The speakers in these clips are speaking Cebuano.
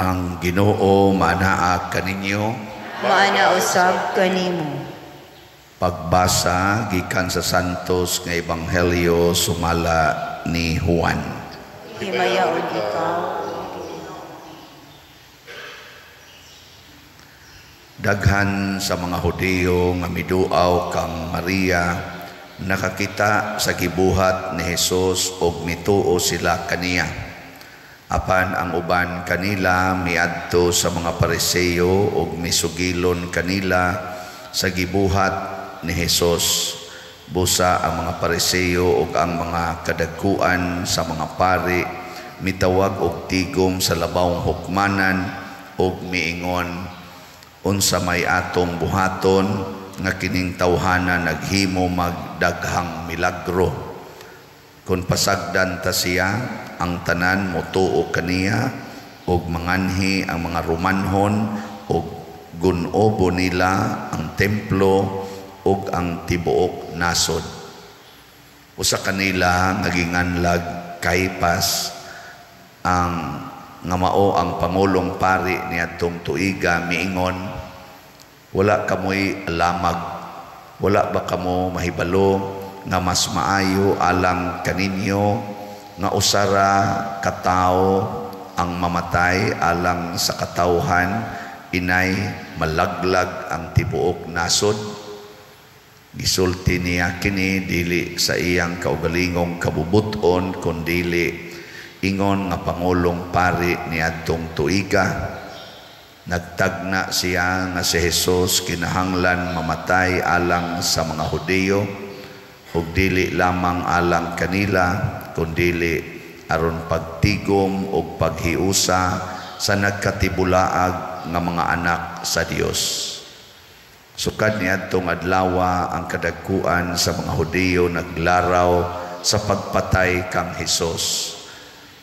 Ang Ginoo maanaa kaninyo. Maana usab kanimo. Pagbasa gikan sa Santos nga Ebanghelyo sumala ni Juan. Himayaon ikaw. Daghan sa mga Hudiyo nga miduaw kang Maria nakakita sa gibuhat ni Hesus og mituo sila kaniya. Apan ang uban kanila miadto sa mga Pariseo og misugilon kanila sa gibuhat ni Hesus. Busa ang mga Pariseo ug ang mga kadagkuan sa mga pari mitawag og tigom sa labawng hukmanan og miingon, unsa may atong buhaton nga kining tawhana naghimo magdaghang milagro? Kun pasagdan ta siya, ang tanan motuo kaniya ug manganhi ang mga Romanhon ug gunobo nila ang templo ug ang tibuok nasod. Usa kanila nga ginganlag Kaipas, ang nga mao ang pangulong pari niadtong tuiga, miingon, wala kamoy lamag, wala ba kamo mahibalo nga mas maayo alang kaninyo nga usara katawo ang mamatay alang sa katawhan inay malaglag ang tibuok nasod? Gisulti niya kini dili sa iyang kaugalingong kabubuton, kundili ingon nga pangulong pari niadtong tuiga. Nagtagna siya nga si Hesus kinahanglan mamatay alang sa mga Hudiyo, ug dili lamang alang kanila, kundili aron pagtigom ug paghiusa sa nagkatibulaag nga mga anak sa Dios. Sukad niadtong adlawa ang kadagkuan sa mga Hudiyo naglaraw sa pagpatay kang Hesus.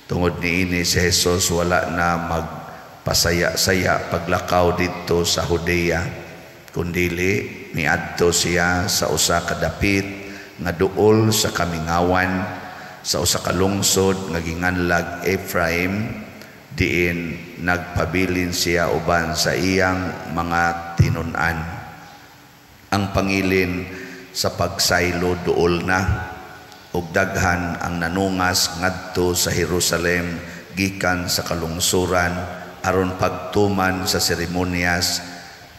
Tungod niini si Hesus wala na magpasaya-saya paglakaw didto sa Judea, kundili niadto siya sa usa ka dapit nga duol sa kamingawan, sa usa ka lungsod nga ginganlag Ephraim, diin nagpabilin siya uban sa iyang mga tinun-an. Ang pangilin sa pagsaylo duol na, ug daghan ang nanungas ngadto sa Jerusalem gikan sa kalungsuran aron pagtuman sa seremonyas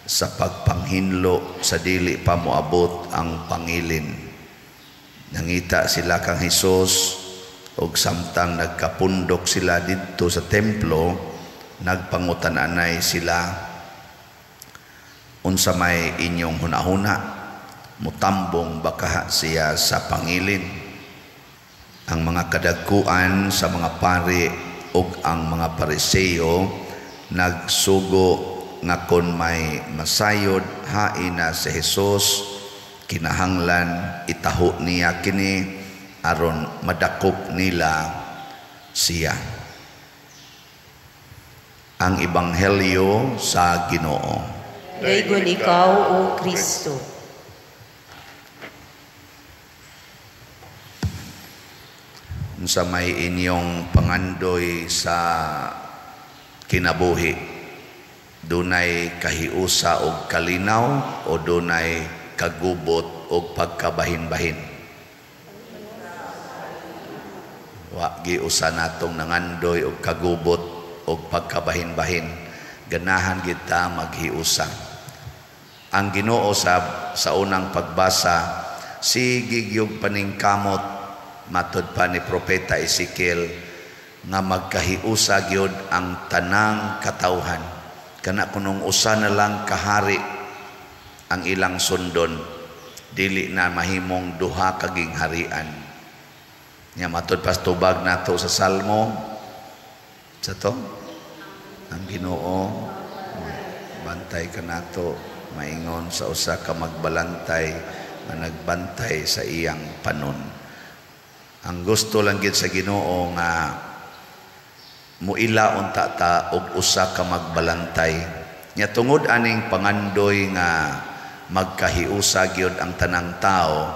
sa pagpanghinlo sa dili pa moabot ang pangilin. Nangita sila kang Hesus, ug samtang nagkapundok sila didto sa templo, nagpangutan-anay sila, unsa may inyong hunahuna? Mutambong baka siya sa pangilin? Ang mga kadagkuan sa mga pari ug ang mga Pariseo nagsugo nga kon may masayod haina si Hesus, kinahanglan itaho niya kini aron madakop nila siya. Ang Ebanghelyo sa Ginoo. Daygon ikaw, O Kristo. Unsa may inyong pangandoy sa kinabuhi, dunay kahiusa og kalinaw o dunay kagubot og pagkabahin-bahin? Wa giusa natong nangandoy og kagubot og pagkabahin-bahin. Ganahan kita maghiusa. Ang Ginoo sa unang pagbasa, sige gyud paningkamot, matud pa ni Propeta Ezekiel, nga magkahiusa gyud ang tanang katawhan. Kana kunong usa na lang kahari ang ilang sundon, dili na mahimong duha kaging harian. Nya matud pas tubag nato sa Salmo sa to, ang Ginoo bantay kanato, maingon sa usa ka magbalantay nga nagbantay sa iyang panon. Ang gusto lang gid sa Ginoo nga muila unta ta og usa ka magbalantay. Nya tungod aning pangandoy nga magkahiusa gyud ang tanang tao,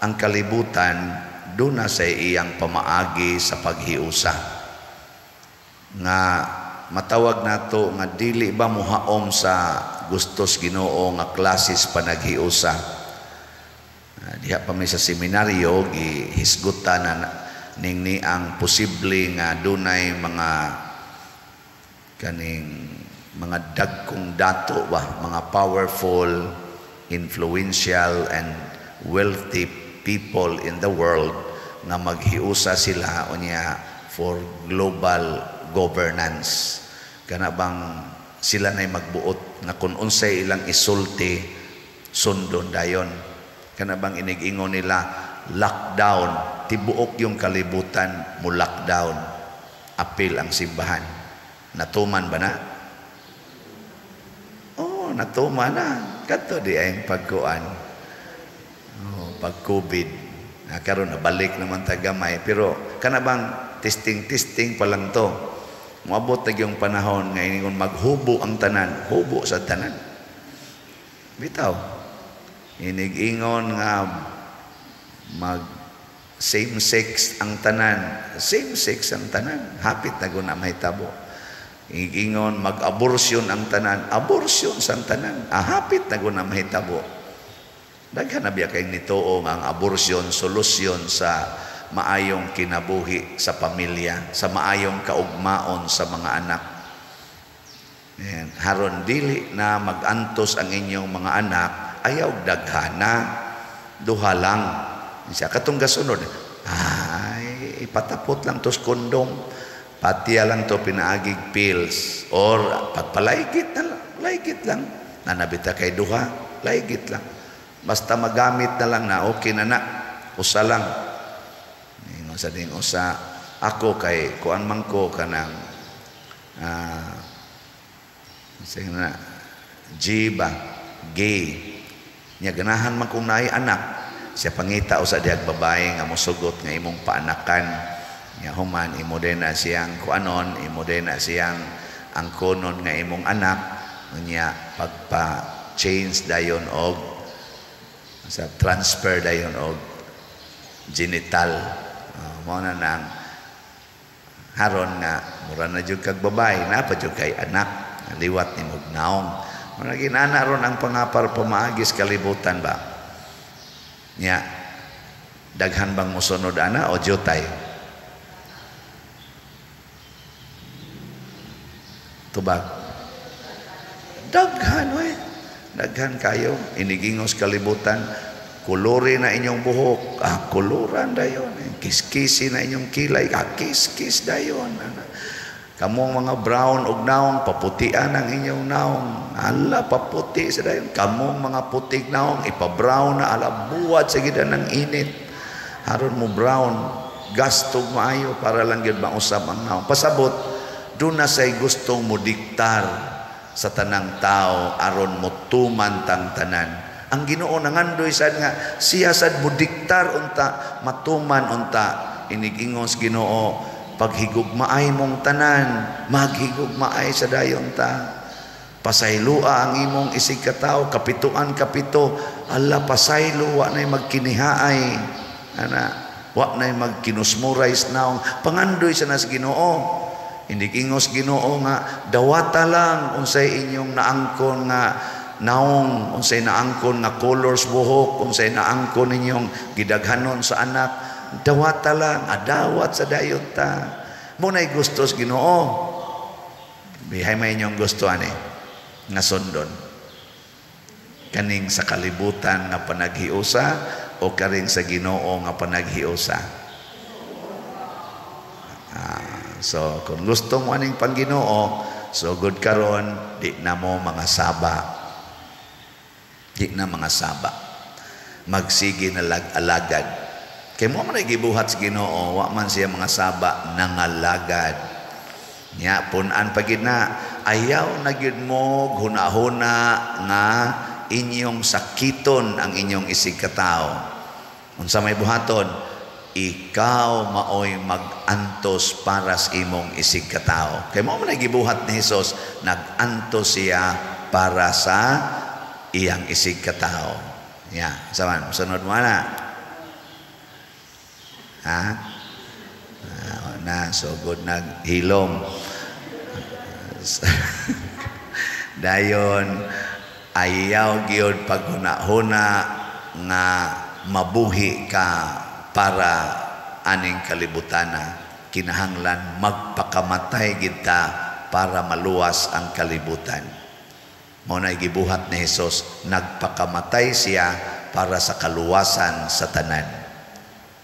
ang kalibutan duna sa iyang pamaagi sa paghiusa. Nga matawag nato nga dili ba muhaom sa gustos Ginoo nga klases panaghiusa. Diha pa mi sa seminaryo gihisgutan na ning ni ang posible nga dunay mga kaning mga dagkong dato ba, mga powerful, influential and wealthy people in the world nga maghiusa sila unya for global governance. Kana bang sila na'y magbuot na kung unsay ilang isulti sundon dayon. Kana bang inig-ingon nila lockdown, tibuok yung kalibutan mo lockdown, apil ang simbahan. Natuman ba na? Oh, natuman na. Kadto di ay pagkuan. Oh, pag COVID. Na karon nabalik naman ta gamay, pero kana bang testing-testing pa lang to. Moabot na yung panahon nga ingon maghubo ang tanan, hubo sa tanan. Bitaw. Inig-ingon nga mag same sex ang tanan, same sex ang tanan. Hapit na guna mahitabo. Inig-ingon mag-abortion ang tanan, abortion sa tanan. Hapit na guna mahitabo. Daghan na biya kay nituo nga ang abortion solusyon sa maayong kinabuhi sa pamilya, sa maayong kaugmaon sa mga anak. Ayan. Haron dili na magantos ang inyong mga anak, ayaw daghana, duha lang. Siya katong gasunod, ay ipatapot lang tos kondom, patiya lang to pinaagig pills, or pagpalaygit na lang, laygit lang. Nanabita kay duha, laygit lang. Basta magamit na lang na, okay na na, usa lang. Ingon sa ding usa, ako kay kuan man ko kanang na G ba, gay. Nya ganahan man kung naay anak, siya pangita usa dihag babae nga mosugot nga imong paanakan. Nya human imo din na siyang kuanon, imo din na siyang angkonon nga imong anak. Nya pagpa-change dayon og sa transfer dayon og genital. Mao na nang haron nga mura na jud kag babae, naa pa jud kay anak, liwat ni mog naong. Mura ginana ron ang pangapar pamaagis kalibutan ba. Nya daghan bang mosunod ana o jutay? Tubag. Daghan we. Daghan kayo inigingos kalibutan. Kulori na inyong buhok, kuluran dayon. Kiskisi na inyong kilay, kiskis dayon. Kamong mga brown og naong, paputian ang inyong naong. Ala, paputi sa dayon. Kamong mga putig naong, ipa-brown na, ala, buwat sa gida ng init. Haron mo brown, gastog maayo para lang yun mausap ang naong. Pasabot, doon na sa'y gustong mo diktar sa tanang tao, aron mo tuman tang tanan. Ang Ginoo nangandoy sad nga siya sad mo diktar unta matuman unta inigingos Ginoo paghigugmaay mong tanan maghigugmaay sa dayon ta pasaylua ang imong isig katawo kapituan kapito ala pasaylo wa nay magkinihaay ana wa nay magkinusmuray naong pangandoy sa nas Ginoo inigingos Ginoo nga dawata lang unsay inyong naangkon nga naong, unsay naangkon nga colors buhok, unsay naangkon ninyong gidaghanon sa anak, dawata lang, adawat sa dayon ta. Muna'y gustos Ginoo. Bihay may inyong gusto ani nga sundon. Kaning sa kalibutan nga panaghiusa o karing sa Ginoo nga panaghiusa. So kung gusto mo aning pangginoo, so good karon di na mo mga saba. Di na mga saba. Magsige na lag-alagad. Kay mo man ay gibuhat sa Ginoo, wa man siya mga saba nangalagad. Nya pun-an pa gid na, ayaw na gyud mo hunahuna nga inyong sakiton ang inyong isig katawo. Unsa may buhaton, ikaw maoy mag-antos para sa imong isig katawo. Kay mo man ay gibuhat ni Hesus, nag-antos siya para sa iyang isig katawo. Ya, saman, sunod mo na. Ha? Na, so good naghilom. Dayon ayaw gyud paghuna-huna nga mabuhi ka para aning kalibutana. Kinahanglan magpakamatay kita para maluwas ang kalibutan. Mao na gibuhat ni Hesus, nagpakamatay siya para sa kaluwasan sa tanan.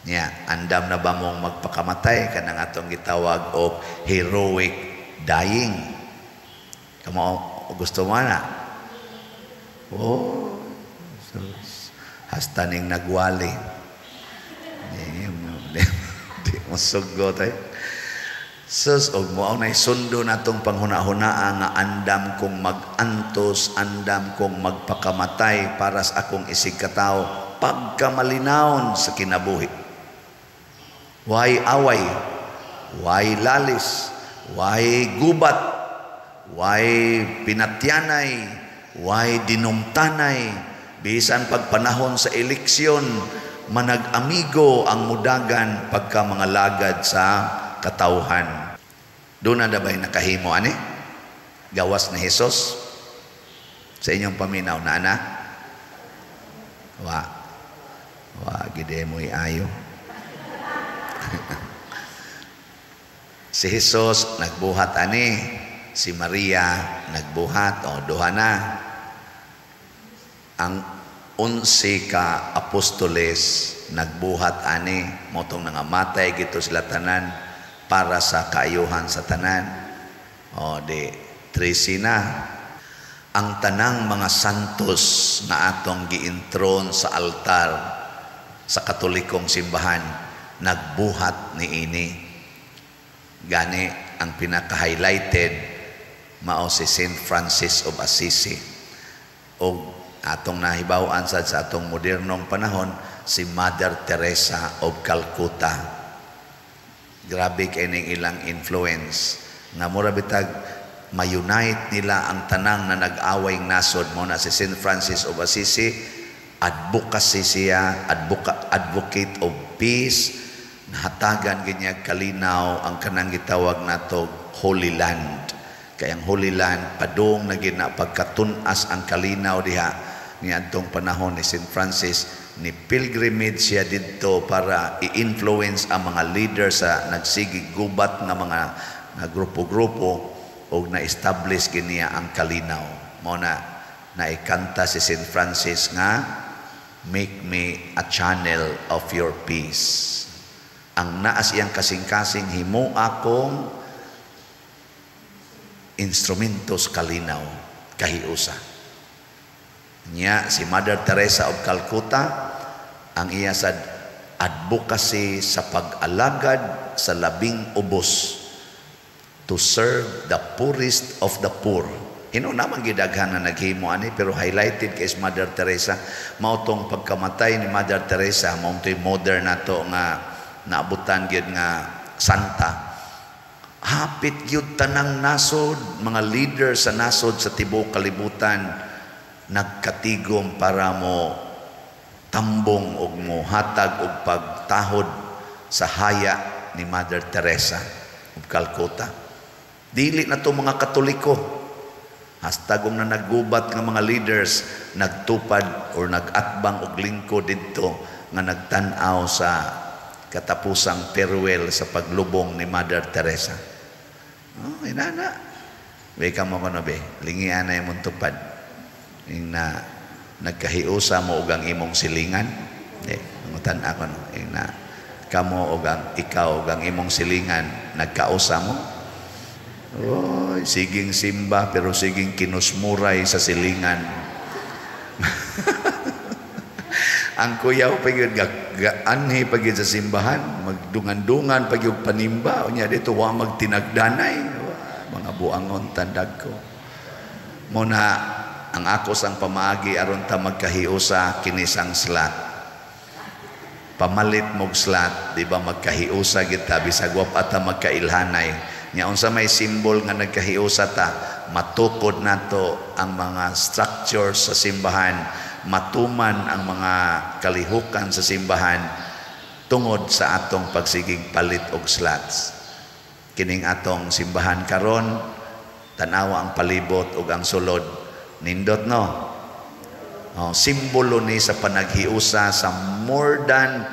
Nya, andam na ba mong magpakamatay kanang atong gitawag og heroic dying? Kamo gusto mo na? Oh, sus. Hasta ning nagwali. Di, di mo sugot ay. Sus, og mao nay sundo natong panghuna-hunaa nga andam kong mag-antos, andam kong magpakamatay para sa akong isig katawo, pagkamalinawon sa kinabuhi. Why away? Why lalis? Why gubat? Why pinatyanay? Why dinumtanay? Bisan pagpanahon sa eleksyon, manag-amigo ang mudagan pagka mga lagad sa katawhan. Doon na ba'y nakahimo ani? Gawas ni Hesus? Sa inyong paminaw na ana? Wa. Wa gide mo'y ayo. Si Hesus nagbuhat ani, si Maria nagbuhat, o duha na. Ang 11 ka apostoles nagbuhat ani, motong nangamatay gito sila tanan para sa kaayuhan sa tanan. O di 13 na. Ang tanang mga santos na atong giintron sa altar sa Katolikong simbahan nagbuhat niini. Gani ang pinaka-highlighted mao si Saint Francis of Assisi. Og atong nahibaw-an sad sa atong modernong panahon si Mother Teresa of Calcutta. Grabe kay ning ilang influence nga mura bitag ma-unite nila ang tanang na nag-away nasod. Mo na si Saint Francis of Assisi, advocacy siya, advocate of peace, nahatagan ginya kalinaw ang kanang gitawag nato Holy Land. Kay ang Holy Land padung na gina pagkatun-as ang kalinaw diha niadtong panahon ni Saint Francis. Ni pilgrimage siya didto para i-influence ang mga leader sa nagsigig gubat nga mga nga grupo-grupo og na-establish giniya ang kalinaw. Mao na naikanta si Saint Francis nga make me a channel of your peace. Ang naas iyang kasing-kasing, himo akong instrumentos kalinaw kahiusa. Nya si Mother Teresa of Calcutta, ang iya sa advocacy sa pag-alagad sa labing ubos, to serve the poorest of the poor. Hino naman gidaghan na naghimo ani, pero highlighted kay Mother Teresa. Mao tong pagkamatay ni Mother Teresa, mao to'y mother nato nga naabutan gyud nga santa. Hapit gyud tanang nasod, mga leader sa nasod sa tibuok kalibutan nagkatigom para mo tambong og mo hatag og pagtahod sa haya ni Mother Teresa of Calcutta. Dili na to mga Katoliko. Hasta kung na naggubat nga mga leaders nagtupad or nagatbang og lingkod didto nga nagtan-aw sa katapusang farewell sa paglubong ni Mother Teresa. Oh, inana. Be ka mo kono be, lingian na imong tupad. Ing na nagkahiusa mo og ang imong silingan. Di, mangutan ako no. Ing na kamo og ang ikaw og ang imong silingan nagkausa mo. Oy, siging simba pero siging kinusmuray sa silingan. Ang kuyaw pa gyud gaanhi pa gyud sa simbahan, magdungan-dungan pa gyud panimba unya dito wa magtinagdanay, mga buangon tandag ko. Mo na ang ako sang pamaagi aron ta magkahiusa kinisang slat. Pamalit mog slat, di ba magkahiusa kita bisag wa pa ta magkailhanay. Nya unsa may simbol nga nagkahiusa ta, matukod nato ang mga structures sa simbahan, matuman ang mga kalihukan sa simbahan tungod sa atong pagsigig palit og slots. Kining atong simbahan karon Tanawa ang palibot ug ang sulod. Nindot, no? Oh, simbolo ni sa panaghiusa sa more than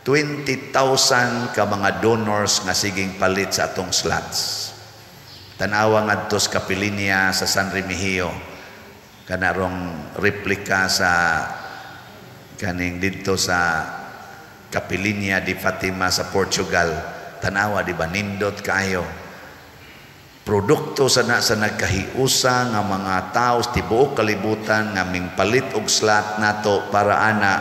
20,000 ka mga donors nga siging palit sa atong slots. Tanawa ngadto sa Kapilinya sa San Remigio. Kanarong replika sa kaning didto sa Kapilinya di Fatima sa Portugal. Tanawa, di ba, nindot kaayo? Produkto sa na sa nagkahiusa nga mga tao sa tibuok kalibutan nga mingpalit og slot nato para ana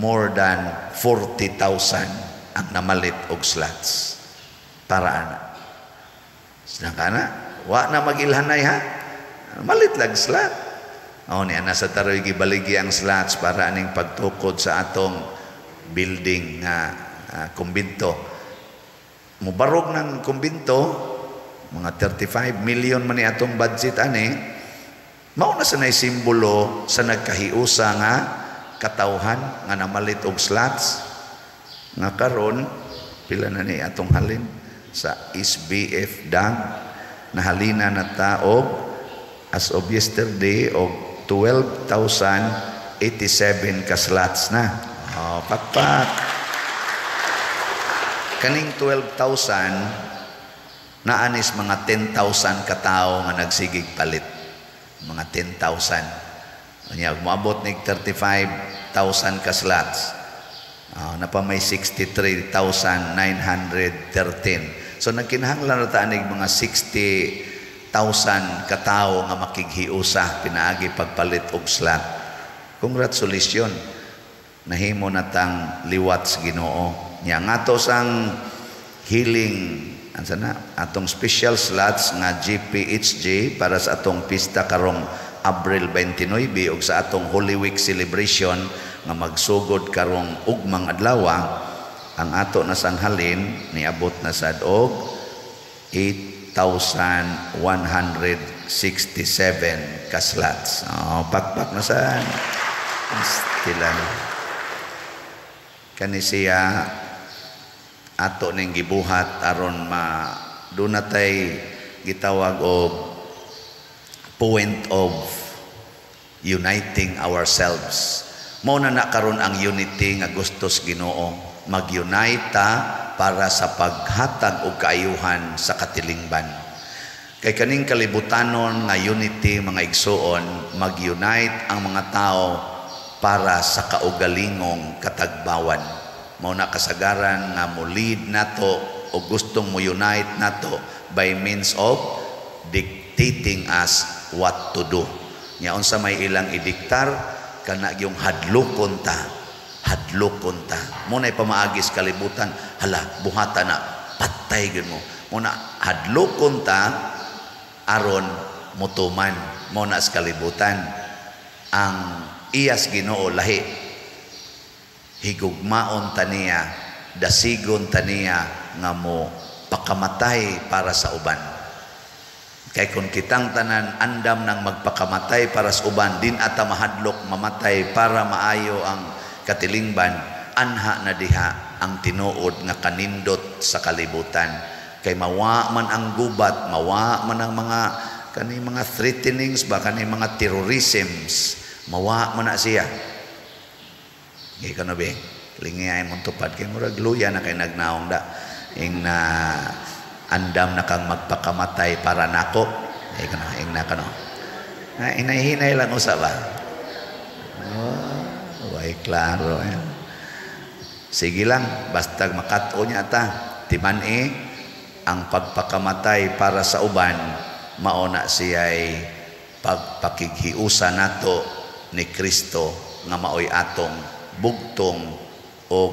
more than 40,000 ang namalit og slots para ana. Sinang na, wa na magilhanay ha. Malit lang slot. Oh, niya nasa taroy gibaligi ang slots para aning pagtukod sa atong building nga kumbinto. Mubarog ng kumbinto, mga 35 million man ni atong budget ani, mao na sa nay simbolo sa nagkahiusa nga katawhan nga namalit og slots nga karon pila na ni atong halin sa SBF Dam. Nahalina na ta og as of yesterday og 12,087 ka slots na. Oh, pakpak. Kaning 12,000, naanis mga 10,000 katao nga nagsigig palit. Mga 10,000. Unya moabot nig 35,000 ka slots. Napa may 63,913. So nagkinahanglan na ta anig mga 60,000 katao nga makighiusa pinaagi pagpalit og slot. Congratulations. Nahimo na tang liwat sa Ginoo. Nya ngato sang healing, ansa na atong special slots nga GPHG para sa atong pista karong Abril 29 ug sa atong Holy Week celebration nga magsugod karong ugmang adlaw, ang ato na sanghalin niabot na sad og 8,167 ka slots. Oh, pakpak na sad. Stila. Kani siya ato ning gibuhat aron ma doon natay gitawag og point of uniting ourselves. Mao na na karon ang unity nga gustos Ginoo. Mag-unite ta para sa paghatag og kaayuhan sa katilingban. Kay kaning kalibutanon nga unity, mga igsuon, mag-unite ang mga tao para sa kaugalingong katagbawan. Mao na kasagaran nga mo lead nato o gustong mo unite nato by means of dictating us what to do. Nya unsa may ilang idiktar, kana yung hadlokon ta. Hadlokon ta. Mo na pamaagis kalibutan, hala, buhata na, patay gyud mo. Mo na hadlokon ta aron mutuman. Mo na sa kalibutan. Ang iyas Ginoo lahi. Higugmaon taniya, dasigon taniya nga mo pakamatay para sa uban. Kay kung kitang tanan andam nang magpakamatay para sa uban, din ata mahadlok mamatay para maayo ang katilingban, anha na diha ang tinuod nga kanindot sa kalibutan. Kay mawa man ang gubat, mawa man ang mga kani mga threatenings ba, kani mga terrorisms, mawa man na siya. Kay kano be, lingay mong tupad kay murag luya na kay nagnaong da ing na andam na kang magpakamatay para nako. Ay kano ing na kano. Na hinay-hinay lang usa ba. Oh, way klaro. Eh. Sige lang, basta makat-o niya ta. Timan-i ang pagpakamatay para sa uban, mao na siya'y pagpakighiusa nato ni Kristo nga maoy atong bugtong o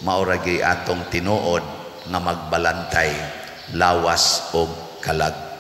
maoragi atong tinuod nga magbalantay lawas og kalag.